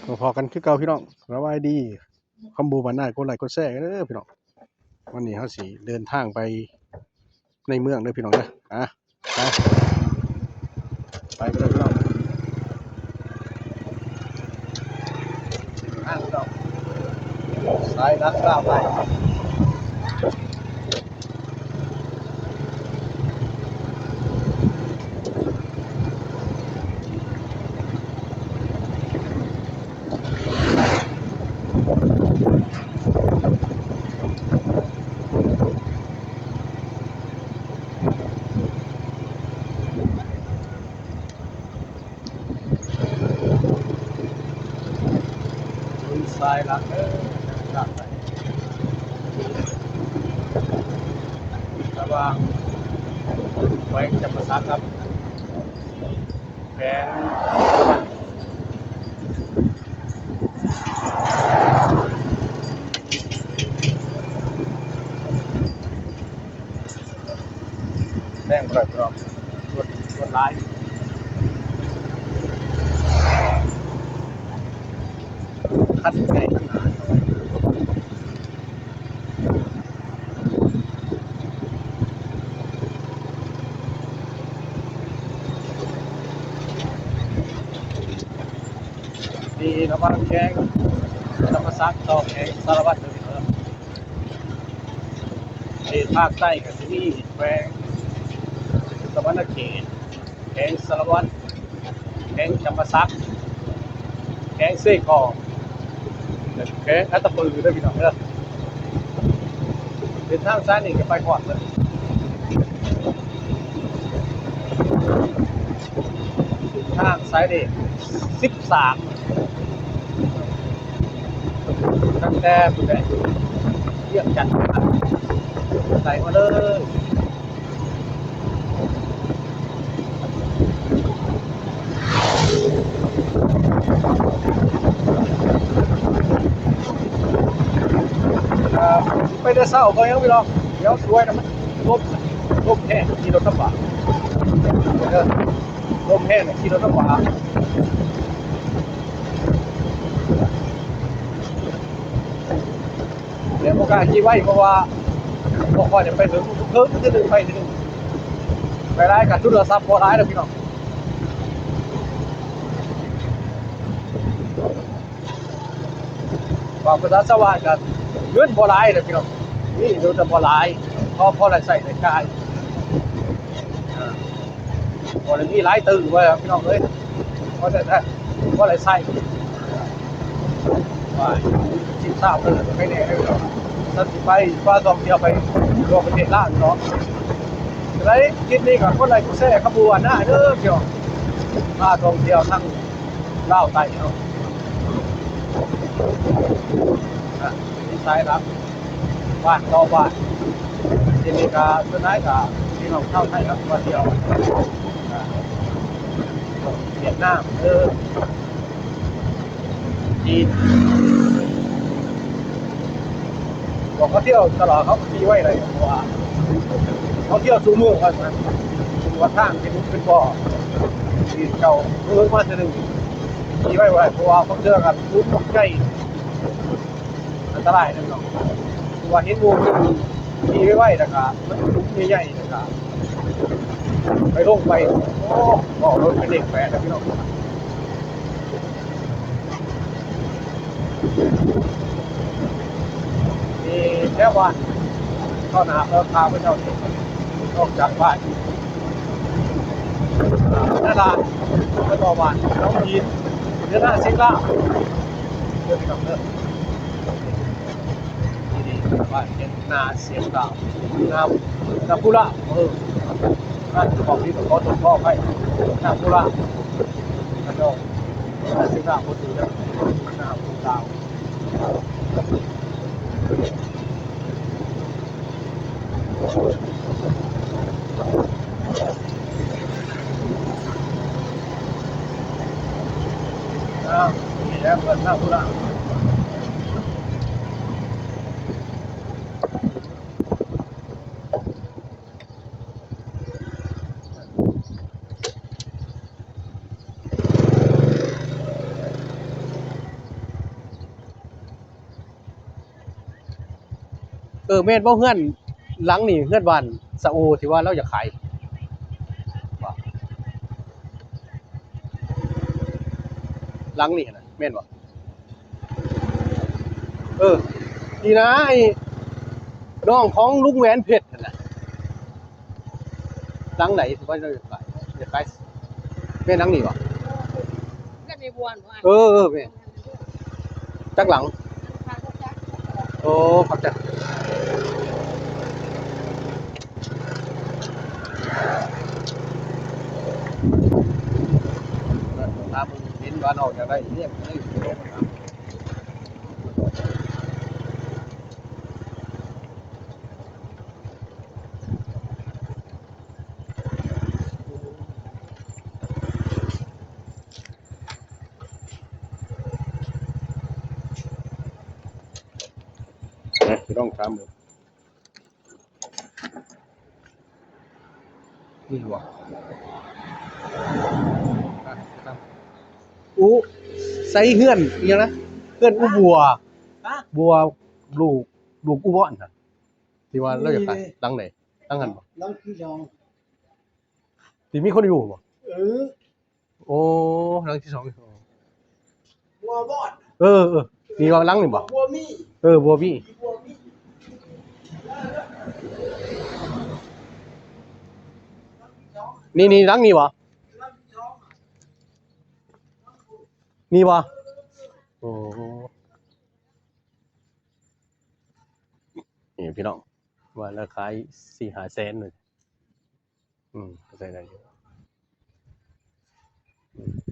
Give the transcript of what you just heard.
ພໍ້ກັນຄືເກົ່າພີ່ນ້ອງ ສະບາຍດີ. ຄຳບູບ້ານນາ ກົດໄລກົດແຊເດີພີ່ນ້ອງ. ວັນນີ້ເຮົາຊິເດີນທາງໄປໃນເມືອງເດີພີ່ນ້ອງເດີ. ອ່ະ ໄປ ໄປກັນເລີຍພີ່ນ້ອງ. ທາງພີ່ນ້ອງ ສາຍຫຼັກລາວໃຕ້. ສາຍຫຼັກເດີ ລະຫວ່າງແຂວງຈຳປາສັກກັບແຂວງ ແຊງບໍ່ໄດ້ພີ່ນ້ອງ ລົດ ລົດຫຼາຍ ຄັນໃຫຍ່ ທີ່ລະຫວ່າງແຂວງຈຳປາສັກຕໍ່ແຂວງສາລະວັນເດີພີ່ນ້ອງ. ເຂດພາກໃຕ້ກໍຊິມີແຂວງສະຫວັນນະເຂດ, ແຂວງສາລະວັນ, ແຂວງຈຳປາສັກ, ແຂວງເຊກອງ ແລະ ແຂວງອັດຕະປືເດີພີ່ນ້ອງເດີ. ເສັ້ນທາງສາຍນີ້ກໍໄປຮອດເບິດ. ເສັ້ນທາງສາຍເລກສິບສາມ ຕັ້ງແຕ່ພຸ້ນແຫຼະ ວຽງຈັນໄລ່ມາເລີຍ. ໄປແຕ່ເຊົ້າກໍຍັງບໍ່ຮອດ ດຽວສວຍນະ ມັນລົມ ລົມແຮງ ຂີ່ລົດລຳບາກ ເອີ ລົມແຮງ ຂີ່ລົດລຳບາກ. ແຕ່ບໍ່ກ້າຂີ່ໄວ ເພາະວ່າບໍ່ຄ່ອຍໄດ້ໄປເຖິງ ເຖິງເທື່ອໜຶ່ງໄປເທື່ອໜຶ່ງ ໄປຫຼາຍກໍໂທລະສັບບໍ່ຫຼາຍດອກພີ່ນ້ອງ. ເວົ້າພາສາຊາວບ້ານກໍເງິນບໍ່ຫຼາຍແຫຼະພີ່ນ້ອງ ມີຢູ່ແຕ່ບໍ່ຫຼາຍ ພໍ ພໍໄດ້ໃຊ້ໄດ້ຈ່າຍ ເອີ ບໍ່ໄດ້ມີຫຼາຍຕື້ວ່າພີ່ນ້ອງເອີຍ ພໍໄດ້ ພໍໄດ້ໃຊ້ ວ່າສິບຊາວເອີ ໄປແດ່ເດີພີ່ນ້ອງ. ຖ້າຊິໄປ ພາທ່ອງທ່ຽວໄປທົ່ວປະເທດລາວເນາະ. ຈັ່ງໃດຄລິບນີ້ກໍກົດໄລກົດແຊຄຳບູບ້ານນາເດີພີ່ນ້ອງ ພາທ່ອງທ່ຽວທາງ ລາວໃຕ້ເຮົາ ອ່າ ມີສາຍຫຼັກບ້ານຕໍ່ບ້ານ ທີ່ນີ້ກໍສ່ວນຫຼາຍກໍພີ່ນ້ອງຊາວໄທເຮົາມາທ່ຽວ ອ່າ ຫວຽດນາມເດີ ຈີນ ພວກເຂົາທ່ຽວຕະຫຼອດ ເຂົາກໍຂີ່ໄວໄດ້ ເພາະວ່າເຂົາທ່ຽວສູ່ເມືອງວ່າຊັ້ນ ວ່າທາງເປັນ ເປັນບໍ່ ທີ່ເຈົ້າເບິ່ງມາເທື່ອໜຶ່ງ ຂີ່ໄວບໍ່ໄດ້ ເພາະວ່າບາງເທື່ອກໍຂຸມໃຫຍ່ ອັນຕະລາຍເດ້ເນາະ ເພາະວ່າເຫັນໝູ່ຂີ່ໄວໆ ແລ້ວກໍມັນຂຸມໃຫຍ່ໆ ແລ້ວກໍໄປລົງໄປ ໂອ້ ເວົ້າລົດໄປເລກແປດແລ້ວພີ່ນ້ອງ. ນີ້ແຖວບ້ານ ຕໍ່ໜ້າເພິ່ນພາພະເຈົ້ານີ້ອອກຈາກບ້ານ ນາລານ ໄປຕໍ່ບ້ານໜອງຫີນ ເດີນໜ້າຊຽງລາວ ເດີນນຳເດີ ທີ່ນີ້ບ້ານເປັນນາຊຽງລາວ ນາ ນາພູລາ ເອີ ນາ ຂໍຜິດ ຂໍໂທດ ຂໍອະໄພ ນາພູລາ ຂະເຈົ້າ ນາຊຽງລາວ ບໍ່ຖືກ ນາພູລາວ. ອ້າວ ນີ້ແຫຼະເພິ່ນນາພູລາ. ເອີ ແມ່ນບໍ່ ເຮືອນຫຼັງນີ້ ເຮືອນບ້ານສະໂອທີ່ວ່າລາວຢາກຂາຍ ບໍ່ ຫຼັງນີ້ຫັ້ນນະ ແມ່ນບໍ່? ເອີ ນີ້ນະ ໄອ້ນ້ອງຂອງລຸງແຫວນເພັດຫັ້ນນະ ຫຼັງໃດທີ່ວ່າເຈົ້າຢາກຂາຍ ຢາກຂາຍ ແມ່ນຫຼັງນີ້ບໍ່? ເຮືອນໃນບວນບໍ່? ເອີ ເອີ ແມ່ນ. ຈັກຫຼັງ? ໂອ້ ຂອບໃຈ. ຖ້າເພິ່ນເຫັນວ່ານ້ອງຢາກໄດ້ ເລີຍ ເລີຍ. ນະ ພີ່ນ້ອງ ຖາມເບິ່ງ ນີ້ບໍ່? ອ່ະ ຕາມ ອຸ ໃສເຮືອນອີ່ຫຍັງນະ? ເຮືອນອຸບົວ ບົວ ລູກ ລູກອຸບອນຫັ້ນ ທີ່ວ່າລາວຢາກຂາຍ ຫຼັງໃດ? ຫຼັງຫັ້ນບໍ່? ຫຼັງທີສອງ ທີ່ມີຄົນຢູ່ບໍ່? ເອີ ໂອ້ ຫຼັງທີສອງ ບົວບອນ ເອີ ເອີ ນີ້ວ່າຫຼັງນີ້ບໍ່? ບົວມີ ເອີ ບົວມີ ບົວມີ ນີ້ ນີ້ ຫຼັງນີ້ບໍ່? ນີ້ບໍ່? ໂອ້ ນີ້ພີ່ນ້ອງ ວ່າລາຄາສີ່ຫ້າແສນ ອືມ ໃສ່ໄດ້ຢູ່ ອືມ.